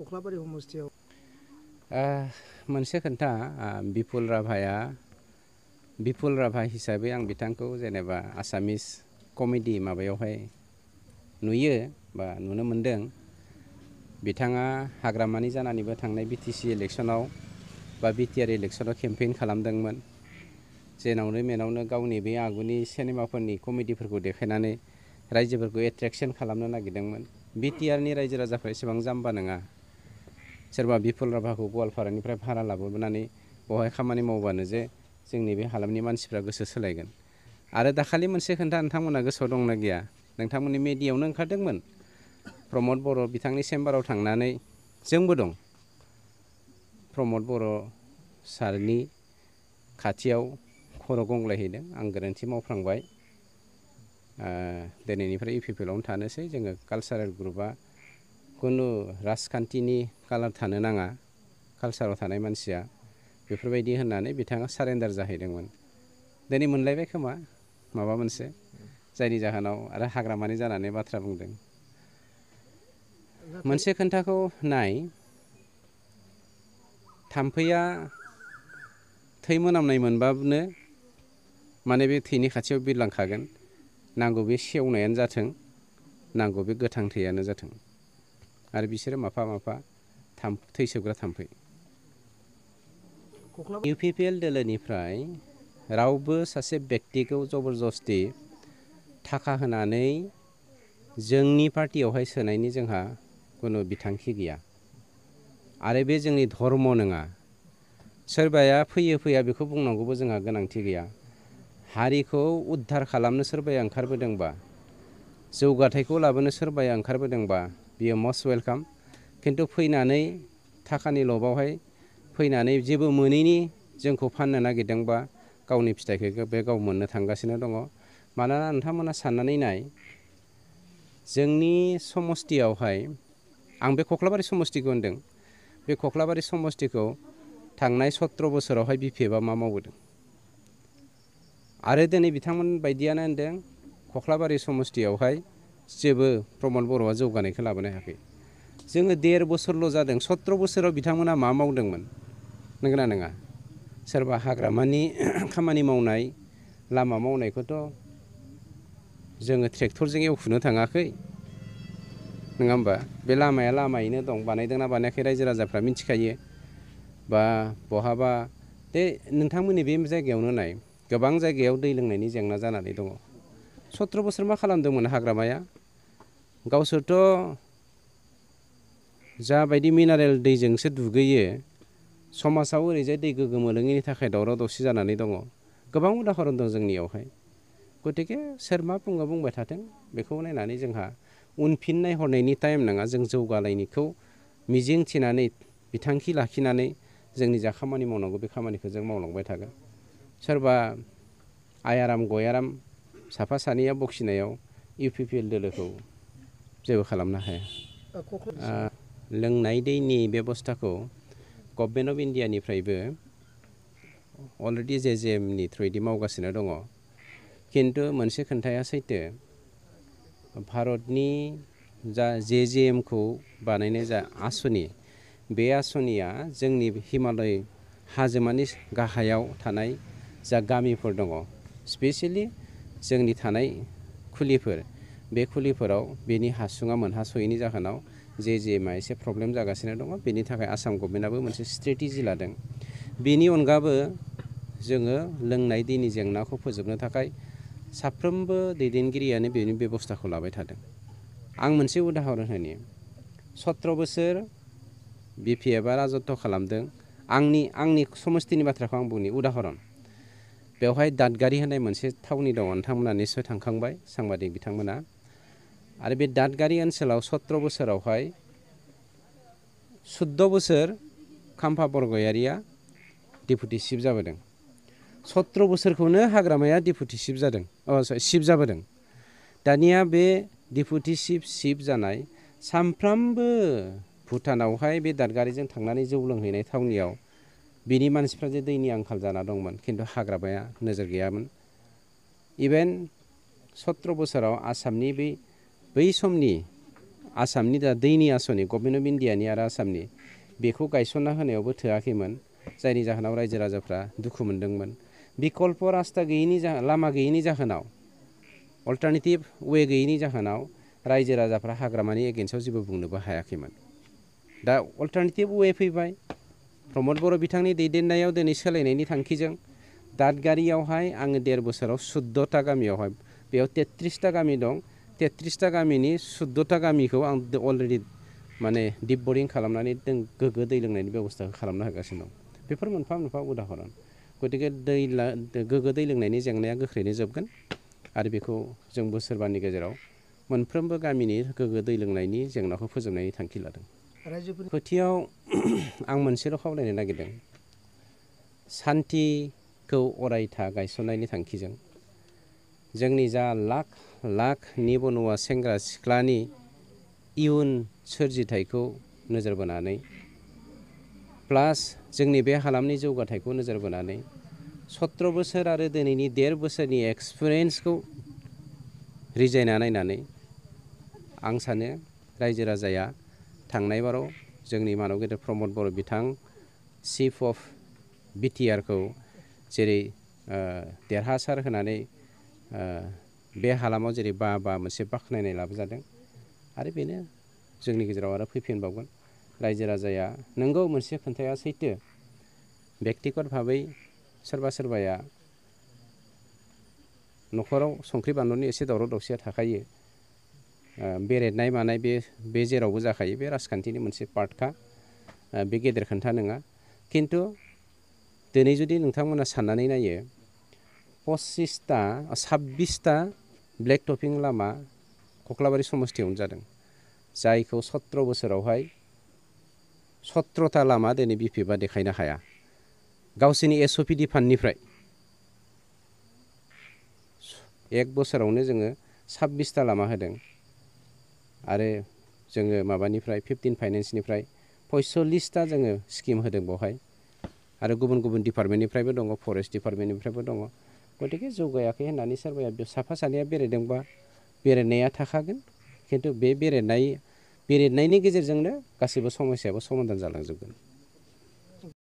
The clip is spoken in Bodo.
कख्लाबारि समस्थियाव मोनसे खोन्था बिपुल राभा हिसाबै आं बिथांखौ जेनेबा आसामिस कमेडि माबायावहाय नुयो बा नुनो मोनदों। बिथाङा हाग्रामानि जानानैबो थांनाय बिटिसि इलेक्सनाव बा बिटिआर इलेक्सनाव केम्पेइन खालामदोंमोन। जेनावनो मेनावनो गावनि बे आगुनि सिनेमाफोरनि कमेडिफोरखौ देखायनानै रायजोफोरखौ एट्रेकसन खालामनो नागिरदोंमोन। बिटिआरनि रायजो राजाफ्रा एसेबां जाम्बा नङा। सोरबा बिपुल राभाखौ गवालपारानिफ्राय भारा लाबोनानै बेवहाय खामानि मावबानो जे जोंनि बे हालामनि मानसिफ्रा गोसो सोलायगोन। आरो दाखालि मोनसे खोन्था नोंथांमोना गोसोआव दंना गैया? नोंथांमोननि मेडियायावनो ओंखारदोंमोन। प्रमद बर' बिथांनि चेम्बाराव थांनानै जोंबो दं। प्रमद बर' सारनि खाथियाव खर' गंग्लायहैदों। आं गोरोन्थि मावफ्लांबाय। दिनैनिफ्राय इउपिपिएलआवनो थानोसै जोङो कालसारेल ग्रुपआ खुनु राजखान्थिनि कालार थानो नाङा। कालसाराव थानाय मानसिया बेफोरबायदि होननानै बिथाङा सारेन्डार जाहैदोंमोन। दिनै मोनलायबाय खोमा माबा मोनसे जायनि जाहोनाव आरो हाग्रामानि जानानै बाथ्रा बुंदों। मोनसे खोन्थाखौ नाय, थाम्फैया थै मोनामनाय मोनबानो माने बे थैनि खाथियाव बिरलांखागोन। नांगौ बे सेवनायानो जाथों, नांगौ बे गोथां थैयानो जाथों। आरो बिसोरो माफा माफा थै सोबग्रा थाम्फै। इउपिपिएल दोलोनिफ्राय रावबो सासे बेक्तिखौ जबरदस्ति थाखा होनानै जोंनि पार्टियावहाय सोनायनि जोंहा खुनु बिथांखि गैया। आरो बे जोंनि धर्म नङा। सोरबाया फैयो फैया बेखौ बुंनांगौबो जोंहा गोनांथि गैया। हारिखौ उद्धार खालामनो सोरबाया ओंखारबोदोंबा, जौगाथायखौ लाबोनो सोरबाया ओंखारबोदोंबा बियो मस्ट वेलकाम। खिन्थु फैनानै थाखानि लबावहाय फैनानै जेबो मोनैनि जोंखौ फाननो नागिरदोंबा गावनि फिथाइखौ बे गाव मोननो थांगासिनो दङ। मानोना नोंथांमोना साननानै नाय, जोंनि समस्तियावहाय आं बे कख्लाबारि समस्तिखौ होनदों। बे कख्लाबारि समस्तिखौ थांनाय 17 बोसोरावहाय बिपिएफआ मा मावबोदों? आरो दिनै बिथांमोन बायदियानो होनदों कख्लाबारि समस्तियावहाय जेबो प्रमद बर'आ जौगानायखौ लाबोनो हायाखै। जोङो 1.5 बोसोरल' जादों। 17 बोसोराव बिथांमोना मा मावदोंमोन? नंगौना नङा? सोरबा हाग्रामानि खामानि मावनाय, लामा मावनायखौथ' जोङो ट्रेक्टरजों एवखुनो थाङाखै, नङा होमबा? बे लामाया लामायैनो दं। बानायदोंना बानायाखै रायजो राजाफ्रा मिथिखायो। बा बहाबा दे नोंथांमोननि बे जायगायावनो नाय, गोबां जायगायाव दै लोंनायनि जेंना जानानै दङ। 17 बोसोर मा खालामदोंमोन हाग्रामाया? गावसोरथ' जाबायदि मिनारेल दैजोंसो दुगैयो, समाजाव ओरैजाय दै गोग्गो मोनलोङैनि थाखाय दावराव दावसि जानानै दङ। गोबां उदाहरन दं जोंनियावहाय। गतिके सोर मा बुङो बुंबाय थाथों। बेखौ नायनानै जोंहा उनफिन नायहरनायनि टाइम नङा। जों जौगानायनिखौ मिजिं थिनानै बिथांखि लाखिनानै जोंनि जा खामानि मावनांगौ बे खामानिखौ जों मावलांबाय थागोन। सोरबा आयाराम गयाराम साफा सानैया बखिनायाव इउपिपिएल दोलोखौ जेबो खालामनो हाया। लोंनाय दैनि बेबस्थाखौ गभर्नमेन्ट अफ इन्डियानिफ्रायबो अलरेडि जेजेएमनि थ्रुयैदि मावगासिनो दङ। खिन्थु मोनसे खोन्थाया सैथो, भारतनि जा जेजेएमखौ बानायनाय जा आसनि, बे आसनिया जोंनि हिमालय हाजोमानि गाहायाव थानाय जा गामिफोर दङ, स्पेसियेलि जोंनि थानाय खुलिफोर, बे खुलिफोराव बेनि हासुङा मोनहास'यैनि जाहोनाव जेजेएमआ एसे प्रब्लेम जागासिनो दङ। बेनि थाखाय आसाम गभर्नमेन्टआबो मोनसे स्ट्रेटेजि लादों। बेनि अनगाबो जोङो लोंनाय दैनि जेंनाखौ फोजोबनो थाखाय साफ्रोमबो दैदेनगिरियानो बेनि बेबस्थाखौ लाबाय थादों। आं मोनसे उदाहरन होनि, 17 बोसोर बिपिएफआ राजत्व खालामदों। आंनि समस्तिनि बाथ्राखौ आं बुंनि उदाहरन। बेवहाय दादगारि होननाय मोनसे थावनि दङ। नोंथांमोना निस्सय थांखांबाय, सांबादिक बिथांमोना। आरो बे दादगारि ओनसोलाव 17 बोसोरावहाय 14 बोसोर खाम्फा बरगयारिया डेपुटि चिफ जाबोदों। 17 बोसोरखौनो हाग्रामाया डेपुटि चिफ जादों, चिफ जाबोदों। दानिया बे डेपुटि चिफ जानाय सानफ्रामबो भुटानावहाय बे दादगारिजों थांनानै जौ लोंहैनाय थावनियाव बिनि मानसिफ्रा जे दैनि आंखाल जाना दंमोन, खिन्थु हाग्रामाया नोजोर गैयामोन। इभेन 17 बोसोराव आसामनि बै समनि आसामनि दा दैनि आसनि गभर्नमेन्ट अफ इन्डियानि आरो आसामनि बेखौ गायसनना होनायावबो थोआखैमोन जायनि जाहोनाव रायजो राजाफ्रा दुखु मोनदोंमोन बिकल्प रास्ता गैयैनि लामा गैयैनि जाहोनाव अल्टारनेटिभ वे गैयैनि जाहोनाव रायजो राजाफ्रा हाग्रामानि एगेन्स्टआव जेबो बुंनोबो हायाखैमोन दा अल्टारनेटिभ वे फैबाय प्रमद बर' बिथांनि दैदेननायाव दिनै सोलायनायनि थांखिजों दादगारियावहाय आङो 1.5 बोसोराव 14टा गामियावहाय बेयाव 33टा गामि दं 33टा गामिनि 14टा गामिखौ आं अलरेडि माने दिप बरिं खालामनानै गोग्गो दै लोंनायनि बेब'स्थाखौ खालामनो होगासिनो दं बेफोर मोनफा मोनफा उदाहरन गतिके गोग्गो दै लोंनायनि जेंनाया गोख्रैनो जोबगोन आरो बेखौ जों बोसोरबानि गेजेराव मोनफ्रोमबो गामिनि गोग्गो दै लोंनायनि जेंनाखौ फोजोबनायनि थांखि लादों खोथियाव आं मोनसेल' खावलायनो नागिरदों सान्थिखौ अरायथा गायसननायनि थांखिजों जोंनि जा लाख लाख निबनुवा सेंग्रा सिख्लानि इयुन सोरजिथायखौ नोजोर बोनानै प्लास जोंनि बे हालामनि जौगाथायखौ नोजोर बोनानै 17 बोसोर आरो दिनैनि 1.5 बोसोरनि एक्सपिरियेन्सखौ रिजायना नायनानै आं सानो रायजो राजाया थांनाय बाराव जोंनि मानब गेदेर प्रमद बर' बिथां चिफ अफ बिटिआरखौ जेरै देरहासार होनानै बे हालामाव जेरै बा मोनसे बाख्नायनाय लाबोजादों आरो बेनो जोंनि गेजेराव आरो फैफिनबावगोन रायजो राजाया नोंगौ मोनसे खोन्थाया सैथो बेक्तिगत भाबै सोरबा सोरबाया न'खराव संख्रि बानलुनि एसे दावराव दावसिया थाखायो बेरेदनाय मानाय बे जेरावबो जाखायो बे राजखान्थिनि मोनसे पार्टखा बे गेदेर खोन्था नङा खिन्थु दिनै जुदि नोंथांमोना साननानै नायो 26टा ब्लेक टपिं लामा कख्लाबारि समस्तियावनो जादों जायखौ 17 बोसोरावहाय 17टा लामा दिनै बिपिएफआ देखायनो हाया गावसोरनि एसअपिडि फान्डनिफ्राय 1 बोसोरावनो जोङो 26टा लामा होदों आरो जोङो माबानिफ्राय 15 फाइनेन्सनिफ्राय 45टा जोङो स्किम होदों बेवहाय आरो गुबुन गुबुन डिपार्टमेन्टनिफ्रायबो दङ फरेस्ट डिपार्टमेन्टनिफ्रायबो दङ गतिके जौगायाखै होननानै सोरबाया साफा सानैया बेरायदोंबा बेरायनाया थाखागोन खिन्थु बे बेरायनायनि गेजेरजोंनो गासैबो समस्याबो समाधान जालांजोबगोन